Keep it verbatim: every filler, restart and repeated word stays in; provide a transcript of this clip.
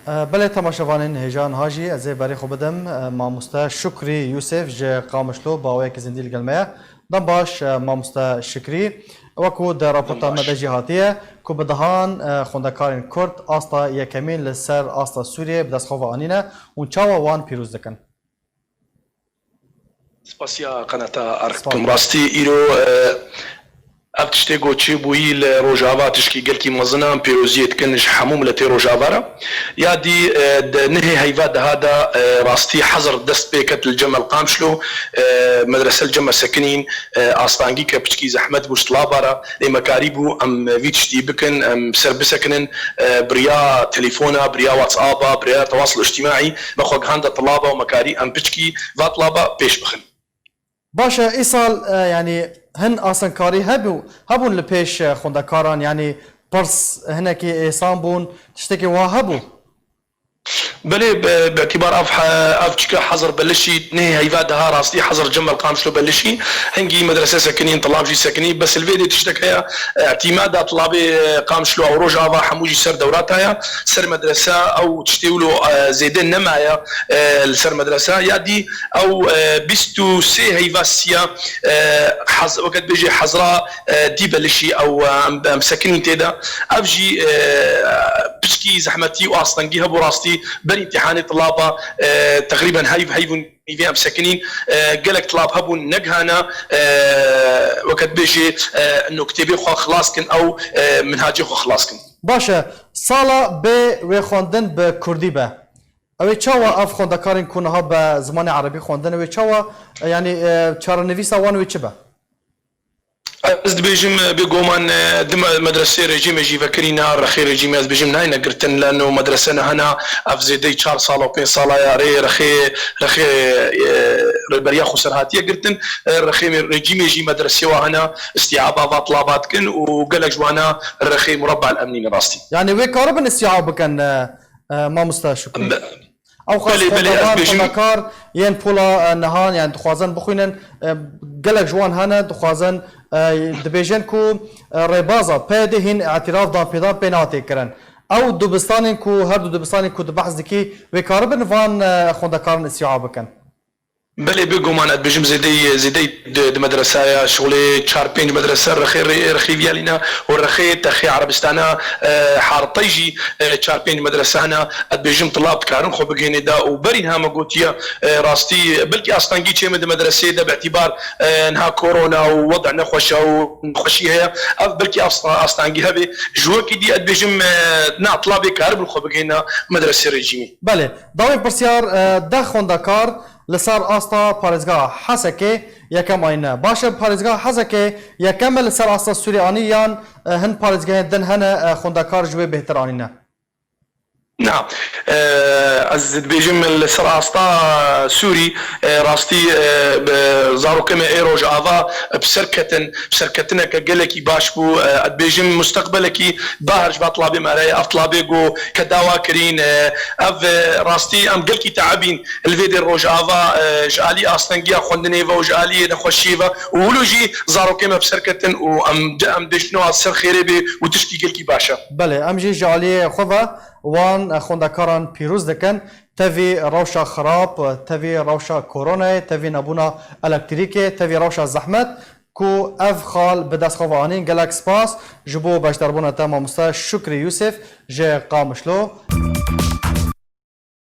Belê temaşevanên hêja niha jî ez ê berê xwe bidim, e, mamoste Şukrî Yûsif ji Qamişlo bi awayekî zindî li gel me ye. Dem baş, e, mamoste Şikrî. Weku di raporta me de jî hatiye ku bi dehan, e, xwendekarên Kurd asta yekemîn li ser asta Sûriyeyê bi dest xwe ve anîne, hûn çawa wan pîroz dikin? Spasiya qenata Ark. Spas. Rastî îro, e, ev tiştê ku çêbûyî li Rojava tişkî gelkî mezin e, em pêroziyê dikin ji hemû miletê Rojava re. Ya dî, e, di nehê heyva deha de, e, rastî hezir dest pê ket li Cemel Qamşlo, e, medrese li cem me sekinîn, e, astangî ke piçkî zehmet bû ji tilaba re, lê me karîbû em vî tiştî bikin, em ser bisekinin, e, bi riya telefona, bi riya WhatsApp-a, bi riya tewasıl îctimaî, me xwe gihanda tilaba û me karî em piçkî va tilaba pêş bixin. Baş e, îsal, e, yanî hin asenkarî hebû, hebûn li pêş, e, xwendekaran, yanî pirs hinekî êsan bûn, tiştekî wa hebû? Belê, bi, bi îtibar ev he-, ev çike hezir belişî, nehê heyva deha rastî hezir Cemel Qamşlo belişî, hingî medrese sekinîn, tilab jî sekinî, bes li vê dê tiştek heye, e, îtîmada tilabê, e, Qamşlo ew Rojava hemû jî ser dewrata ye, ser medrese ew tiştê wilo, e, zêde nemaye, e, li ser medrese. Ya dî ew, e, bîst û sê heyva siya, e, hez-, weke dibêjê hezra, e, dî belişî ew, e, em, em sekinîn tê de. Ev jî, e, piçkî zehmetî û astengî hebû rastî ber îmtîhanê tilaba, e, teqrîben heyv, heyv û nîvê em sekinîn, e, gelek tilab hebûn negihana, e, weke dibêjê, e, ino kitêbê xwe xilas kin ew, e, minhacê xwe xilas kin. Baş e, sala bê wê xwendin bi kurdî be. Ew ê çawa ev xwendekarên ku niha bi zimanê erebî xwendin, ew ê çawa, e, yanî, e, çarenivîsa wan wê çi be? Ez dibêjim, e, bêguman, e, di me-, medreseyê rejîmê jî vekirîna, rexê rejîmê ez dibêjim nayne girtin, leno medrese nehana, ev zêdeyî çar sala û pênc sala ya rê rexê, rexê, e, rêberiya xweser hatiye girtin. E, rexê me-, rejîmê jî medresê wa hene, îstîaba va tilaba dikin û gelek ji wana rexê murabba el emnî ne rastî. Yanî wê karibin îstîab bikin, e, e, mamoste Şukrî? Be-, Ew xas belê, belê, ez xwendevan, bêjim xwendekar yên pola, e, nihan, yani dixwazin bixwînin, e, gelek ji wan hene, dixwazin, e, dibêjin ku, e, rêbaza P Y D'ê hîn îtiraf dan pêdan pê nehatiye kirin. Ew dibistanên ku, her du dibistanên ku tu behs dikî, wê karibin van, e, xwendekaran îstîab bikin? Belê, bêguman, ez dibêjim zêdeyî, zêdeyî di, di medresaya şixulê çar pênc medrese rexê rê-, rexê viyalîna û rexê texê Erebistana, e, hartey jî, e, çar pênc medrese hene. Ez dibêjim tilab dikarin xwe bigihînê de û berî niha me gotiye, e, rastî belkî astengî çê me di medreseyê de bi îtîbar, e, niha korona û wede nexweş e û nexweşî heye. Ev belkî asta-, astengî hebe. Ji wekî dî ez dibêjim, e, na tilabê karibin xwe bigihîne medresê rejîmî. Belê. Dawî pirsiyar, e, deh xwendekar li ser asta parêzgeha Hesekê yekem anîne. Baş e, parêzgeha Hesekê yekem e li ser asta Sûrê anî yan, e, hin parêzgehên din hene, e, xwendekar ji wê bêhtir anîne? Na, e, ez dibêjim li ser asta Sûrî, e, rastî, e, bi zarokê me ê Rojava bi ser ketin, bi serketineke gelekî baş bû. E, ez dibêjim musteqbelekî bahir ji va tilabê me re ye. Ev tilabê ku ke dawa kirîn, e, ev, e, rastî em gelkî teebîn. Li vê dê Rojava, e, ji alî astengiya xwendinê ve û ji aliyê nexweşiyê ve û wilo jî zarokê me bi ser ketin û em, em dibêjin wa ser xêrê bê û tişkî gelkî baş e. Belê, em jî ji aliyê xwe ve wan, e, xwendekaran pîroz dikin. Tevî rewşa xirab, tevî rewşa koronayê, tevî nebûna elektrîkê, tevî rewşa zehmet ku ev xal bi dest xwe ve anîn. Gelek spas ji bo beşdarbûna te mamoste Şukrî Yûsif ji Qamişlo.